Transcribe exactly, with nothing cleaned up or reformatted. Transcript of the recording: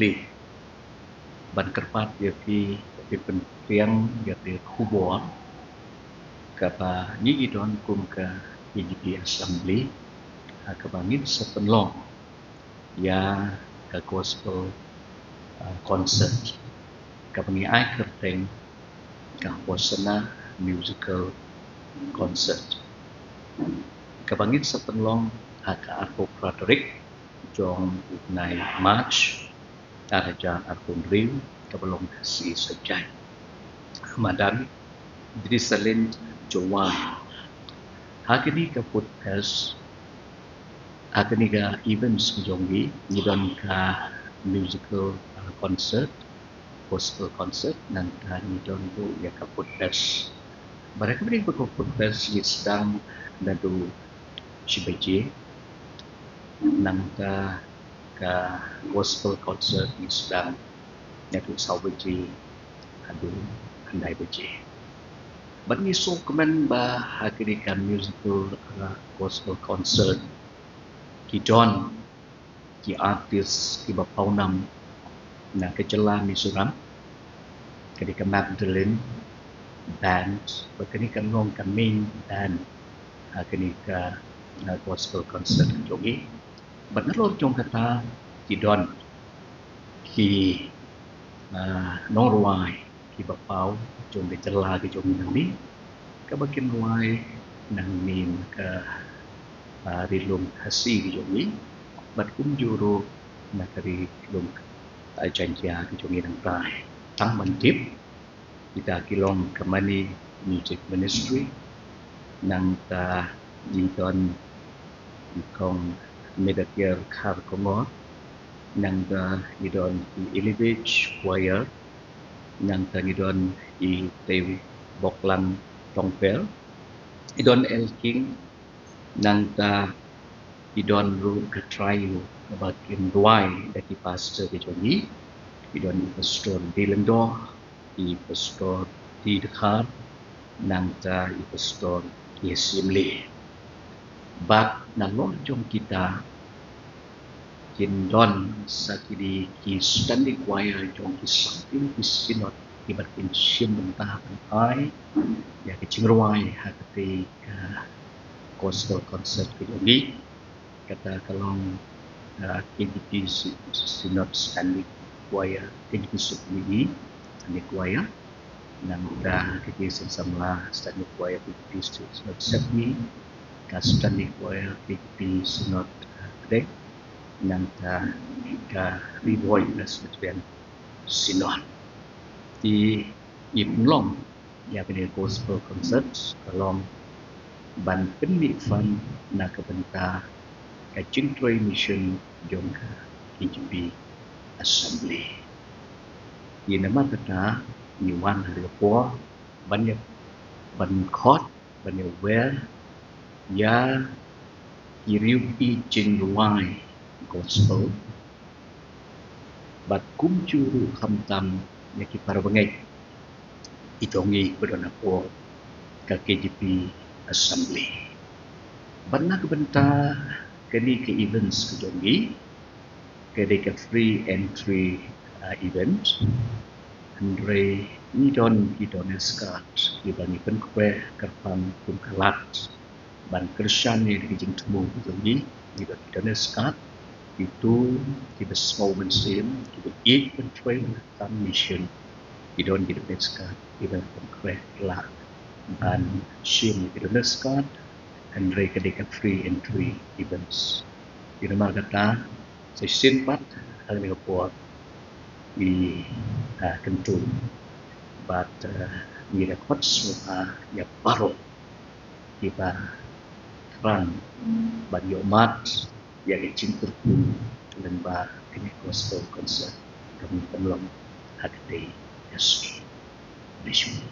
Assembly. Ban kyrpad ïa phi, phi pynpriang ïa ki khubor kaba ngi don kum ka K J P Assembly, ha kaba ngin sa pynlong ïa ka gospel, uh, concert kaba ngi ai kyrteng ka Hosanna Musical Concert, kaba ngin sa pynlong ha ka arphew phra tarik jong u bnai March, ar hajar arphew hynriew, kaba long ka sngi Saitjaiñ, ha madan Drissalin Jowai. Ha kane ka Food Fest, ha kane ka events ka jong ngi, ngi don ka musical, uh, concert, gospel concert, nangta ngi don ruh ïa ka Food Fest. Bad ha kane ka Food Fest ngi sdang naduh shi baje, nangta ka gospel concert ngi sdang naduh saw baje haduh khyndai baje. Bad ngi sngewkmen ba ha kane ka musical, uh, gospel concert ki don ki artist kiba pawnam na ka jylla Mizoram, ka dei ka Magdalene Band, bad kane kan long ka main band ha kane ka, uh, gospel concert ka jong ngi. Bad nalor jong kata ki don ki, uh, nongrwai kiba paw jong ka jylla ka jong ngi nangne, kaba kin rwai nangne na ka, uh, ri lum Khasi ka jong ngi, bad kumjuh ruh na ka ri lum, uh, Jaiñtia ka jong ngi nangta. Tang ban tip, kita ki long ka Mani Music Ministry, nangta ngi don i kong Medakir Kharkongor, nangta ngi don i Elevage Choir, nangta ngi don i Tei Boklang Tongpel, i don El King, nangta i don ruh ka trio kaba kin rwai da ki pastor ka jong ngi, i don i Pastor D. Lyngdoh, i Pastor D. Dkhar, nangta i Pastor K. Syiemlieh. Bad nalor jong kita kin don sa kine ki standing choir jong ki sawphew ki synod kiba kin shim bynta ban ai ïa ka jingrwai ha katei ka gospel concert ka jong ngi. Kata ka long, uh, K J P Sy-, Synod Standing Choir, K J P Sub Mini Standing Choir, nangta ka K J P Synod Samla Standing Choir, K J P Synod Sepngi, ka Standing Choir, K J P Synod, uh, Pdeng, nangta ka Ri Bhoi Presbyterian Synod. Te i pynlong ïa kane gospel concert ka long ban pynmih fund na ka bynta ka jingtrei mission jong ka K J P Assembly. Te namar kata ngi wan ha kane ka por ban ïa, ban khot, ban ïa wer ïa ki riewphi jingrwai gospel, bad kumjuh ruh khamtam ïa ki para bangeit ki jong ngi ba don hapoh ka K J P Assembly. Bad na ka bynta kane ka events ka jong ngi, ka dei ka free entry, uh, event. Hynrei ngi don ki donors card kiba ngi pynkhreh kyrpang kum ka lad ban kyrshan ïa ka jingthmu ka jong ngi. Ngi don ki donors card, kito kiba sngew mynsiem, kiba ïeit ban trei na ka mission, ki don ki donors card kiba ngi pynkhreh lah ban shim ïa ki donors card. Hynrei ka dei ka free entry events. Te namar kata sa shisien pat ha kane ka por ngi, ah, kyntu bad, ah, ngi da khot sngewbha ïa baroh kiba thrang ban ïohmad ïa ka jingkyrkhu lyngba kane ka gospel concert kaba ngi pynlong ha katei ka sngi. Khublei shibun.